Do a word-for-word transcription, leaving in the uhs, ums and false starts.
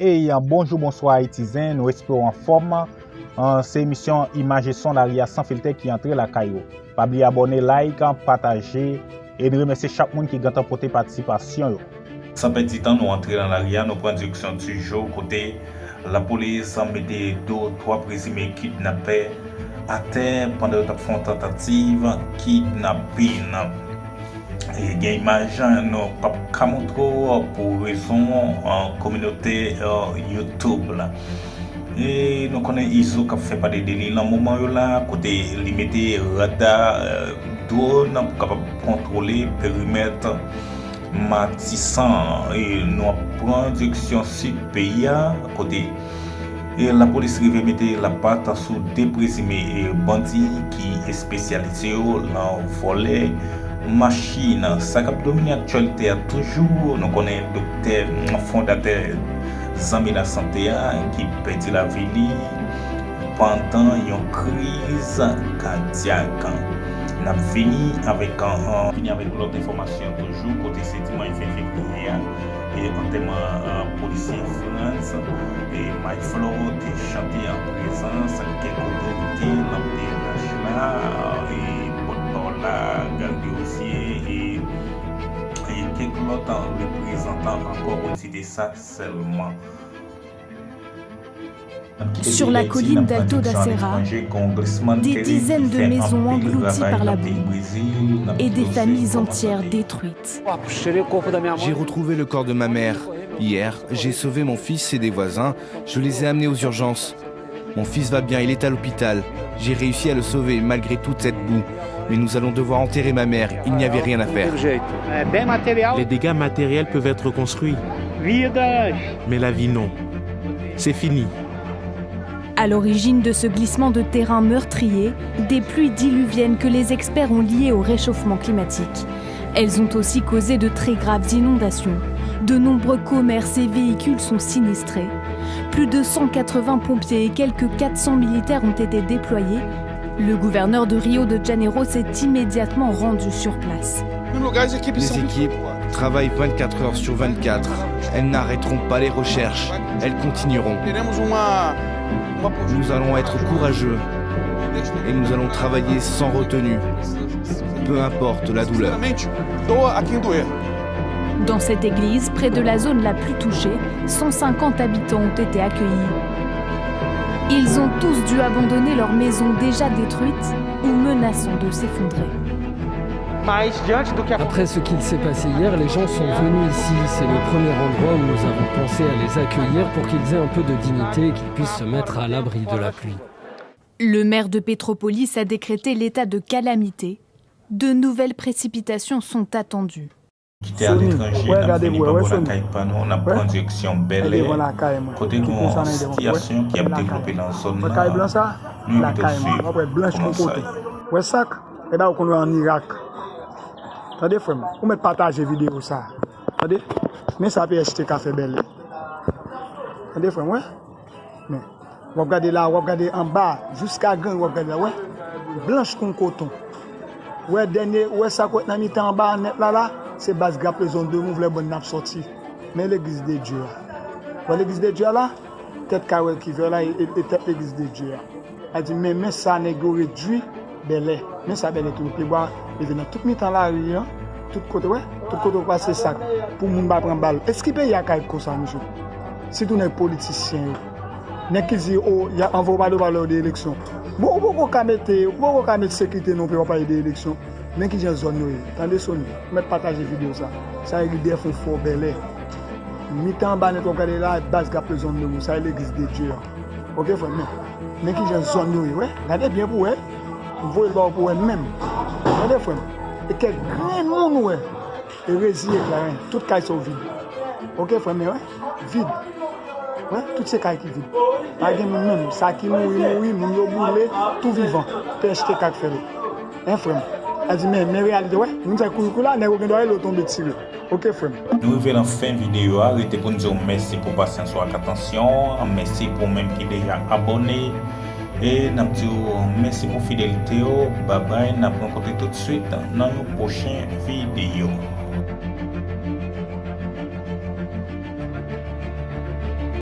Ey, bonjou, bonswa Ayiti zen, nou espere w anfòm. An, se emisyon Imaj e Son Lari a San Filtè ki antre lakay ou. Pa bliye abòne, like, pataje, e n remèsye chak moun ki gentan pote patisipasyon yo. San pèdi tan, nou antre nan lari a, nou pran direksyon Tijo, kote lapolis mete de twa prezime kidnapè atè pandan yo t ap fè yon tantativ kidnapin. E gen imaj nou p ap ka montre w pou rezon, e, kominote, e, YouTube la. E nou konnen Izo k ap fè pale de li nan moman yo la, kote li mete rada, e, dwòn pou kapab kontwole perimèt Matisan. E nou ap pran direksyon sid peyi a, kote, e, lapolis rive mete lapat sou de prezime, e, bandi ki espesyalize yo nan vòlè machin. Sa k ap domine aktyalite a toujou, nou konnen doktè fondatè Zanmi Lasante a ki pèdi lavi li pandan yon kriz kadyak. N ap vini avèk, an, vini avèk lòt enfòmasyon toujou, kote se dimanch ven fevriye a, e antèman, e, polisye Frantz, e Mike Flo te chante an prezans kèk otorite nan P N H la, e pòtpawòl la, Garde Rossier, e, e kèk lòt reprezantan ankò, pou n site sa sèlman. Sur la colline d'Alto da Serra, des dizaines de maisons englouties par la boue et des familles entières détruites. J'ai retrouvé le corps de ma mère. Hier, j'ai sauvé mon fils et des voisins. Je les ai amenés aux urgences. Mon fils va bien, il est à l'hôpital. J'ai réussi à le sauver malgré toute cette boue. Mais nous allons devoir enterrer ma mère, il n'y avait rien à faire. Les dégâts matériels peuvent être reconstruits. Mais la vie, non. C'est fini. À l'origine de ce glissement de terrain meurtrier, des pluies diluviennes que les experts ont liées au réchauffement climatique. Elles ont aussi causé de très graves inondations. De nombreux commerces et véhicules sont sinistrés. Plus de cent quatre-vingts pompiers et quelques quatre cents militaires ont été déployés. Le gouverneur de Rio de Janeiro s'est immédiatement rendu sur place. Les équipes travaillent vingt-quatre heures sur vingt-quatre. Elles n'arrêteront pas les recherches. Elles continueront. Nous allons être courageux et nous allons travailler sans retenue, peu importe la douleur. Dans cette église, près de la zone la plus touchée, cent cinquante habitants ont été accueillis. Ils ont tous dû abandonner leur maison déjà détruite ou menaçant de s'effondrer. Après ce qu'il s'est passé hier, les gens sont venus ici. C'est le premier endroit où nous avons pensé à les accueillir pour qu'ils aient un peu de dignité et qu'ils puissent se mettre à l'abri de la pluie. Le maire de Petropolis a décrété l'état de calamité. De nouvelles précipitations sont attendues. Kite aletranje, n ap vini pa bò lakay pa nou, n ap pran direksyon Bèlè, kote gen yon sitiyasyon ki ap devlope nan zòn nan, nou envite w swiv kòmantè. Wè sa k, e ba ou konn wè ann Irak. Tande frè m, ou mèt pataje videyo sa. Tande, men sa P H T K fè Bèlè. Tande frè m, wè. Men, w ap gade la, w ap gade anba, jiska gang, w ap gade la, wè. Blanch kon koton. Wè dènye, wè sa k wè nan mitan anba a nèt la la, se baz Graplezon de Mouvlè bann n ap sòti. Men legliz de Dye a. Wè legliz de Dye a la, tèt kay wè ki vè la, e, e, e tèt legliz de Dye a. A di, men, men sa nèg yo redwi Bèlè. Men sa Bèlè tou, pyebwa leve nan tout mitan lari an, tout kote, wè, tout kote w pase sa, pou moun pa pran bal. Èske peyi a ka ret konsa, mesye? Sitou nèg politisyen yo. Nèg ki di, o, y a anvo pale, pale de eleksyon. Bon, ou poko ka mete, ou poko ka mete sekirite nan yon peyi w ap pale de eleksyon. Men kijan zòn yo ye. Tande Sony, ou mèt pataje videyo sa. Sa e lidè Fon Fò Bèlè. Mitan anba nèt w ap gade la, baz Graplezon de Mouvlè, sa e legliz de Dye an. Oke, frè m, men, men kijan zòn yo ye, wè. Gade byen pou wè. M voye l ba w pou wè menm. Tande, frè m. E kèk grenn moun ou wè. E reziye k la, wi. Tout kay sa yo vid. Oke, frè m, men, wè. Vid. Wè, tout se kay ki vid. Pa gen moun menm. Sa ki mouri, mouri. Moun yo boule, tou vivan. P H T K k fè l. Hein, frè m. A di, men, men reyalite, wè. Moun sa kouri, kouri la, nèg yo gen dwa rele yo tonbe tire. Oke, frè m. Nou rive nan fen videyo a, rete pou n di w mèsi pou pasyans ou ak atansyon w, mèsi pou ou menm ki deja abòne, e n ap di w mèsi pou fidelite w, babay, n ap rankontre tout swit nan yon pwochen videyo.